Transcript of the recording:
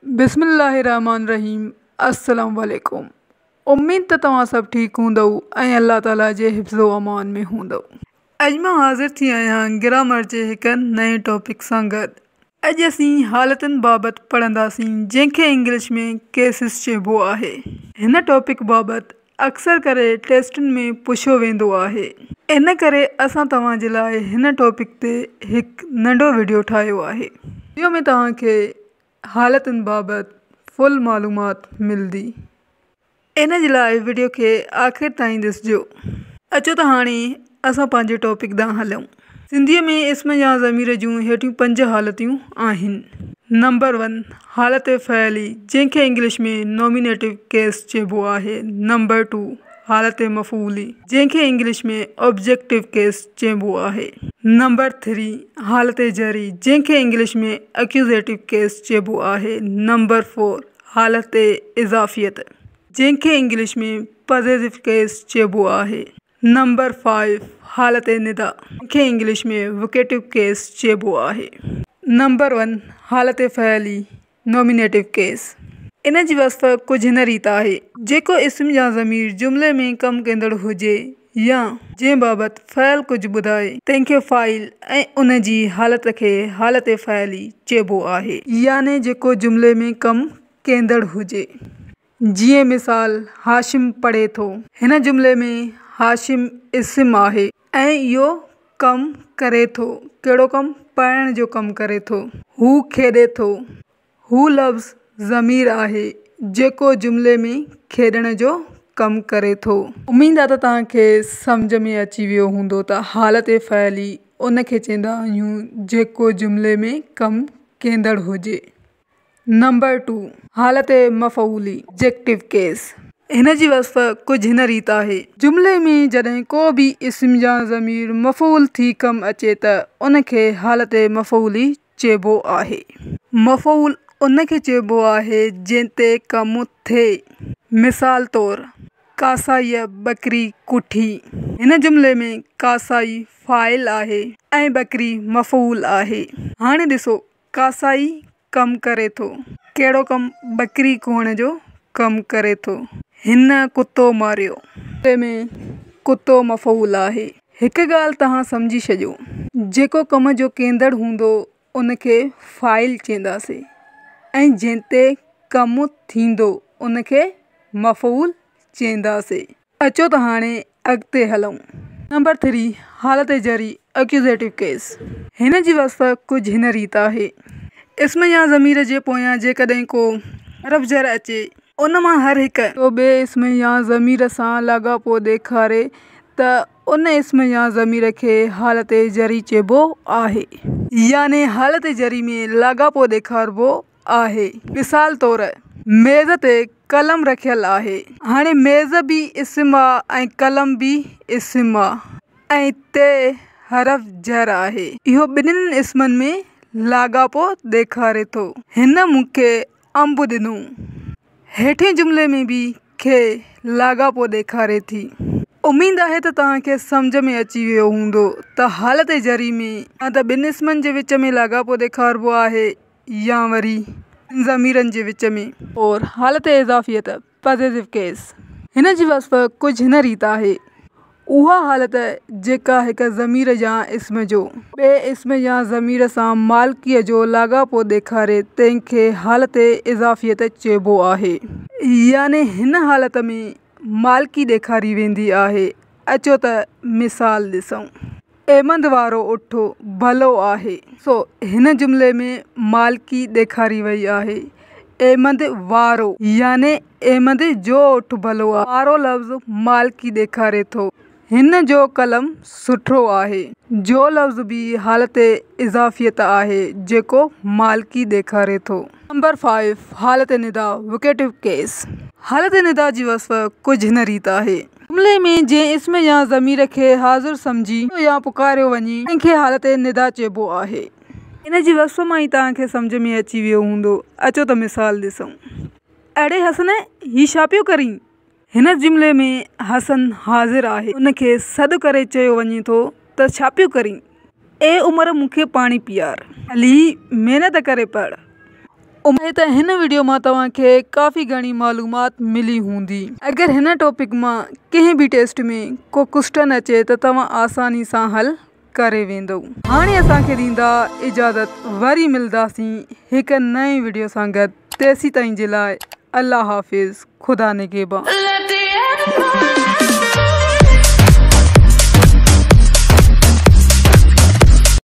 بسم الله الرحمٰن الرحيم السلام عليڪم اميد ته توهان سڀ ٺيڪ هوندؤ ۽ الله تعالي جي حفظ و امان ۾ هوندؤ. اڄ مان حاضر ٿي آهيان گرامر جي هڪ نئين ٽاپڪ سان گڏ. اڄ اسين حالتن بابت پڙهنداسين جنهن کي انگلش ۾ ڪيسز چئبو آهي. هن ٽاپڪ بابت اڪثر ڪري ٽيسٽن ۾ پڇيو ويندو آهي ان ڪري اسان توهان جي لاء هن ٽاپڪ تي هڪ ننڍو وڊيو ٺاهيو آهي. وڊيو ۾ توهان کي حالتن بابت فل معلومات ملدي. ان جي لاء وڊيو کي آخر تائين ڏسجو. اچو ته هاڻي اسان پنهنجي ٽاپڪ ڏانهن هلون. سنڌيء ۾ اسم يا ضمير جون هيٺيون پنج حالتيون آهن. نمبر ون، حالت فعلي جنهن کي انگلش ۾ نومينيٽو ڪيس چئبو آهي. نمبر ٽو، حالت مفعولي، جنهن کي انگلش ۾ آبجيڪٽو ڪيس چئبو آهي. نمبر ٿري، حالت جري، جنهن کي انگلش ۾ اڪيوزيٽو ڪيس چئبو آهي. نمبر فور، حالت اضافيت، جنهن کي انگلش ۾ پزيسو ڪيس چئبو آهي. نمبر فائيو، حالت ندا، جنهن کي انگلش ۾ ووڪيٽو ڪيس چئبو آهي. نمبر ون، حالت فعلي، Nominative Case، ان جي وصف ڪجهه هن ريت آهي. جيڪو اسم يا ضمير جملي ۾ ڪم ڪندڙ هجي يا جنهن بابت فعل ڪجهه ٻڌائي، تنهن کي فاعل ۽ ان جي حالت کي حالت فعلي چئبو آهي. يعني جيڪو جملي ۾ ڪم ڪندڙ هجي. جيئن مثال، هاشم پڙهي ٿو. هن جملي ۾ هاشم اسم آهي ۽ اهو ڪم ڪري ٿو. ڪهڙو ڪم؟ پڙهڻ جو ڪم ڪري ٿو. هو کيڏي ٿو. هو لفظ ضمير آهي جيڪو جملي ۾ کيڏڻ جو ڪم ڪري ٿو. اميد آ ته توهان کي سمجهه ۾ اچي ويو هوندو ته حالت فعلي ان کي چئندا آهيون جيڪو جملي ۾ ڪم ڪيندڙ هجي. نمبر ٽو، حالت مفعولي، Adjective Case، هن جي وصف ڪجهه هن ريت آهي. جملي ۾ جڏهن ڪو به اسم يا ضمير مفعول ٿي ڪم اچي ته ان کي حالت مفعولي چئبو آهي. مفعول ان کي چئبو آهي جنهن تي ڪم ٿئي. مثال طور، ڪاسائيء ٻڪري ڪٺي. هن جملي ۾ ڪاسائي فاعل آهي ۽ ٻڪري مفعول آهي. هاڻي ڏسو ڪاسائي ڪم ڪري ٿو. ڪهڙو ڪم؟ ٻڪري ڪهڻ جو ڪم ڪري ٿو. هن ڪتو ماريو. ۾ ڪتو مفعول آهي. هڪ ڳالهه توهان سمجهي ڇڏيو. جيڪو ڪم جو ڪيندڙ هوندو ان کي فاعل چئنداسين ۽ جنهن تي ڪم ٿيندو ان کي مفعول چئنداسين. اچو ته هاڻي اڳتي هلون. نمبر ٿري، حالت جري، Accusative Case، هن جي وصف ڪجهه هن ريت آهي. اسم يا ضمير جي پويان جيڪڏهن ڪو حرف جر اچي، ان مان هر هڪ. جو ٻئي اسم يا ضمير سان لاڳاپو ڏيکاري ته ان اسم يا ضمير کي حالت جري چئبو آهي. يعني حالت جري ۾ لاڳاپو ڏيکاربو آهي. مثال طور، ميز تي قلم رکيل آهي. هاڻي ميز به اسم آ ۽ قلم به اسم آ ۽ تي حرف جر آهي. اهو ٻنهين اسمن ۾ لاڳاپو ڏيکاري ٿو. هن مون کي انب ڏنو. هيٺين جملي ۾ به کي لاڳاپو ڏيکاري ٿي. اميد آهي ته توهان کي سمجهه ۾ اچي ويو هوندو ته حالت جري ۾ يا ته ٻن اسمن جي وچ ۾ لاڳاپو ڏيکاربو آهي يا وري ٻن ضميرن جي وچ ۾. اور حالت اضافيت، Possessive Case، هن جي وصف ڪجهه هن ريت آهي. اها حالت جيڪا هڪ ضمير يا اسم جو. ٻئي اسم يا ضمير سان مالڪيء جو لاڳاپو ڏيکاري تنهن کي حالت اضافيت چئبو آهي. يعني هن حالت ۾ مالڪي ڏيکاري ويندي آهي. اچو ته مثال ڏسون. احمد وارو اٺ ڀلو آهي. سو هن جملي ۾ مالڪي ڏيکاري وئي آهي. احمد وارو يعني احمد جو اٺ ڀلو آهي. وارو لفظ مالڪي ڏيکاري ٿو. هن جو قلم سٺو آهي. جو لفظ به حالت اضافيت آهي جيڪو مالڪي ڏيکاري ٿو. نمبر فائيو، حالت ندا، Vocative Case، حالت ندا جي وصف ڪجهه هن ريت آهي. جملي ۾ جنهن اسم يا ضمير کي حاضر سمجهي يا پڪاريو وڃي، تنهن کي حالت ندا چئبو آهي. ان جي وصف مان ئي توهان کي سمجهه ۾ اچي ويو هوندو. اچو ته مثال ڏسون. اڙي حسن، هي ڇا پيو ڪرين؟ هن جملي ۾ حسن حاضر آهي. ان کي سڏ ڪري چيو وڃي ٿو ته ڇا پيو ڪرين؟ اي عمر مون کي پاڻي پيار. علي، محنت ڪري پڙهه. اميد ته هن وڊيو مان توهان کي ڪافي گهڻي معلومات ملي هوندي. اگر هن ٽاپڪ مان ڪنهن به ٽيسٽ ۾ ڪو ڪوسٽن اچي ته توهان آساني سان حل ڪري ويندؤ. هاڻي اسان کي ڏيندا اجازت وري ملداسين هڪ نئين وڊيو سان گڏ تيسيتائين جي لاء الله حافظ خدا نگهبان. Let the end.